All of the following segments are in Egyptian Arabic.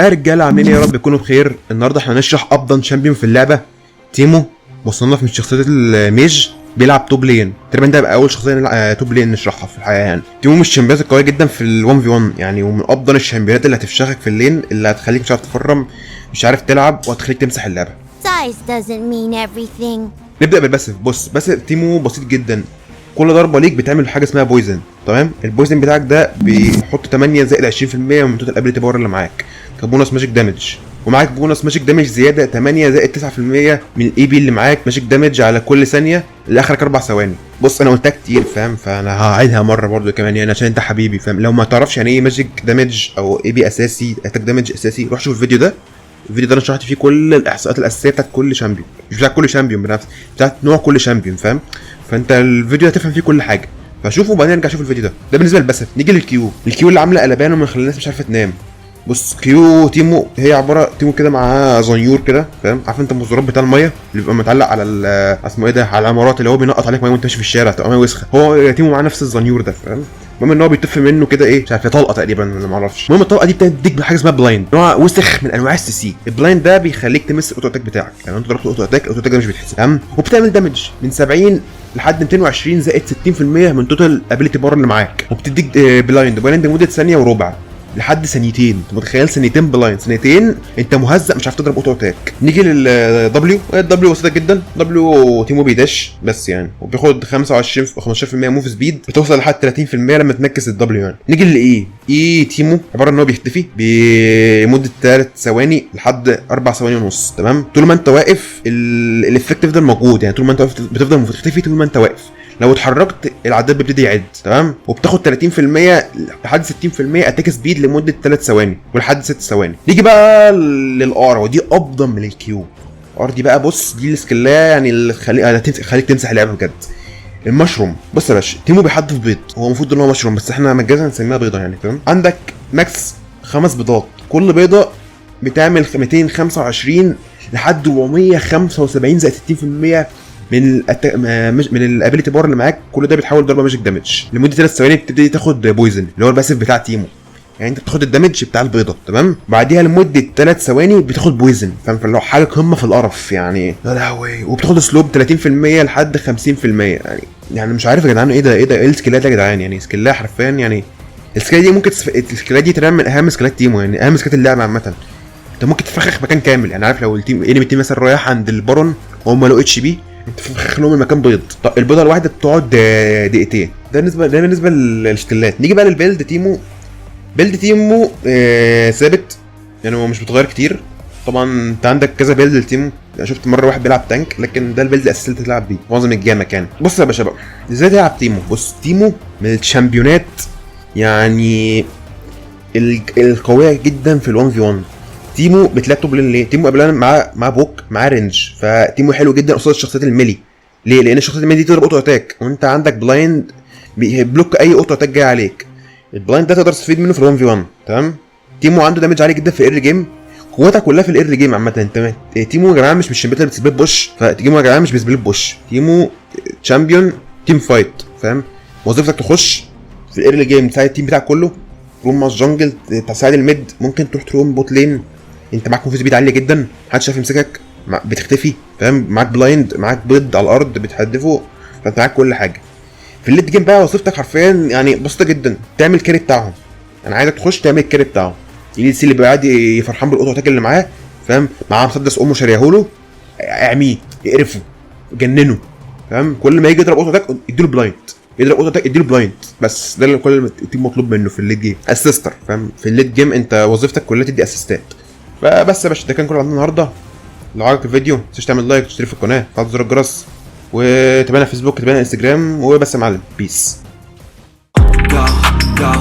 يا رجاله، عاملين ايه؟ يا رب يكونوا بخير. النهارده احنا هنشرح افضل champion في اللعبه، تيمو، مصنف من شخصيات ال mage، بيلعب top lane. تقريبا ده بقى اول شخصية top lane نشرحها في الحياة يعني. تيمو من ال champions القوية جدا في ال 1 v 1 يعني، ومن افضل ال champions اللي هتفشخك في ال lane، اللي هتخليك مش عارف تفرم، مش عارف تلعب، وهتخليك تمسح اللعبه. Size doesn't mean everything. نبدا بال passive. بص، passive تيمو بسيط جدا. كل ضربه ليك بتعمل حاجة اسمها poison، تمام؟ ال poison بتاعك ده بيحط 8 زائد 20% من total ability power اللي معاك ك bonus magic damage، ومعاك bonus magic damage زيادة 8 زائد 9% من ال AP اللي معاك magic damage على كل ثانية لاخرك 4 ثواني. بص، انا قلتها كتير، فاهم؟ فانا هعيدها مرة برضو كمان يعني عشان انت حبيبي، فاهم؟ لو ما تعرفش يعني ايه magic damage او AP اساسي، attack damage اساسي، روح شوف الفيديو ده. الفيديو ده انا شرحت فيه كل الاحصاءات الاساسية بتاعت كل champion، مش بتاعت كل champion بنفس، بتاعت نوع كل champion، فاهم؟ فانت الفيديو هتفهم فيه كل حاجه، فشوفه وبعدين ارجع شوف الفيديو ده. ده بالنسبة لل passive. نيجي لل Q. ال Q اللي عامله قلبان ومخلي الناس مش عارفه تنام. بص، Q تيمو هي عبارة تيمو كده معاه زنيور كده، فاهم؟ عارف انت المزراب بتاع المية اللي بيبقى متعلق على اسمه ايه ده، على العمارات، اللي هو بينقط عليك مية وانت ماشي في الشارع، تبقى مية وسخه؟ هو تيمو معاه نفس الزنيور ده، فاهم؟ المهم ان هو بيتف منه كده ايه، مش عارف، طلقه تقريبا ولا ما اعرفش. المهم الطلقة دي بتديك بحاجة اسمها blind، نوع وسخ من انواع ال CC. ال blind ده بيخليك تمس ال auto attack بتاعك، يعني انت ضربت ال auto attack، ال auto attack ده مش بيتحسب، تمام؟ وبتعمل damage من 70 لحد 220 زائد 60% من total ability power اللي معاك، وبتديك blind blind لمدة ثانية وربع لحد ثانيتين. انت متخيل ثانيتين blind؟ ثانيتين انت مهزأ، مش عارف تضرب auto attack. نيجي لل W. ال W بسيطة جدا. W تيمو بي dash بس يعني، وبياخد 25 15% move speed، بتوصل لحد 30% لما تمكس ال W يعني. نيجي لل E. E تيمو عبارة ان هو بيختفي بمدة 3 ثواني لحد 4 ثواني ونص، تمام؟ طول ما انت واقف ال effect بيفضل موجود، يعني طول ما انت واقف بتفضل مختفي. طول ما انت واقف، لو اتحركت العداد بيبتدي يعد، تمام؟ وبتاخد 30% لحد 60% attack speed لمدة 3 ثواني ولحد 6 ثواني. نيجي بقى لل R، ودي افضل من ال Q. R دي بقى، بص، دي ال skill يعني اللي تخليك تمسح اللعبة بجد. المشروم. بص يا باشا، تيمو بيحدف بيض، هو المفروض ان هو مشروم بس احنا مجازا نسميها بيضة يعني، تمام؟ عندك max خمس بيضات، كل بيضة بتعمل 225 لحد 475 زائد 60% من ال ability power اللي معاك. كل ده بيتحول ضربه magic damage لمدة 3 ثواني. بتبتدي تاخد poison، اللي هو ال passive بتاع تيمو. يعني انت بتاخد ال damage بتاع البيضه، تمام؟ بعديها لمدة 3 ثواني بتاخد poison، فاهم؟ فاللي هو حاجة قمة في القرف يعني، يا لهوي. وبتاخد slow 30% لحد 50%. يعني مش عارف يا جدعان ايه ده، ايه ده، ايه ال skillات ده يا جدعان؟ يعني skillها حرفيا يعني ال skill دي ممكن ال skillات دي تقريبا من اهم skillات تيمو، يعني اهم skillات اللعبة عامه. انت ممكن تفخخ مكان كامل يعني، عارف لو ال team enemy team مثلا رايح عند البارون وهم low HP، انت تفخخ لهم المكان بيض. طب البيضة الواحدة بتقعد دقيقتين. ده بالنسبه لل skillات. نيجي بقى لل build تيمو. build تيمو ثابت، يعني هو مش بيتغير كتير. طبعا انت عندك كذا build لتيمو، يعني شفت مرة واحد بيلعب tank، لكن ده ال build الاساسي اللي تلعب بيه معظم ال game يعني. بص يا باشا بقى، ازاي تلعب تيمو؟ بص، تيمو من ال championات يعني القوية جدا في ال 1 v 1. تيمو بتلعب top lane ليه؟ تيمو قبلها معاه poke، معاه range، فتيمو حلو جدا قصاد الشخصيات ال melee. ليه؟ لان الشخصيات ال melee دي تضرب auto attack، وانت عندك blind block اي auto attack جاي عليك. ال blind ده تقدر تستفيد منه في ال 1 v 1، تمام؟ تيمو عنده damage عالي جدا في ال early game، قوتها كلها في ال early game عامه. انت تيمو يا جماعة مش champion اللي بت split push، فتيمو يا جماعة مش بي split push. تيمو champion team fight، فاهم؟ وظيفتك تخش في ال early game، تساعد ال team بتاعك كله، roam مع ال jungle، تساعد ال mid، ممكن تروح ت roam bot lane. انت معاك move speed عالية جدا، محدش عارف يمسكك، بتختفي، فاهم؟ معاك blind، معاك بيض على الارض بتحدفه، فانت معاك كل حاجه. في ال late game بقى وظيفتك حرفيا يعني بسيطة جدا، تعمل carry بتاعهم. انا عايزك تخش تعمل ال carry بتاعهم. ال ADC اللي بيبقى قاعد فرحان بال auto attack اللي معاه، فاهم؟ معاه مسدس امه شاريهوله، اعميه، اقرفه، جننه، فاهم؟ كل ما يجي يضرب auto attack اديله blind، يضرب auto attack اديله blind. بس ده اللي كل ال team مطلوب منه في ال late game، assister، فاهم؟ في ال late game انت وظيفتك كلها تدي assistات. فبس يا باشا، ده كان كل اللي عندنا النهارده. لو عجبك الفيديو متنساش تعمل like وتشترك في القناه، تفعل زر الجرس، وتابعنا في فيسبوك، تابعنا انستجرام. وبس يا معلم، peace. Go, go,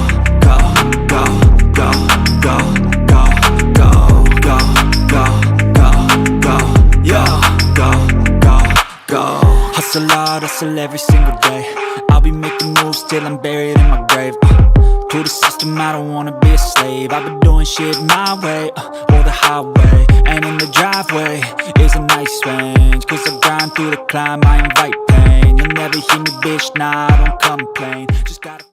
go, go, go, go, go, go, go, go, go, go, yo, go, go, go. Hustle hard, hustle every single day. I'll be making moves till I'm buried in my grave. To the system, I don't wanna be a slave. I've been doing shit my way, or the highway. And in the driveway is a nice range. 'Cause I grind through the climb, I invite pain. You'll never hear me, bitch, nah, I don't complain. Just gotta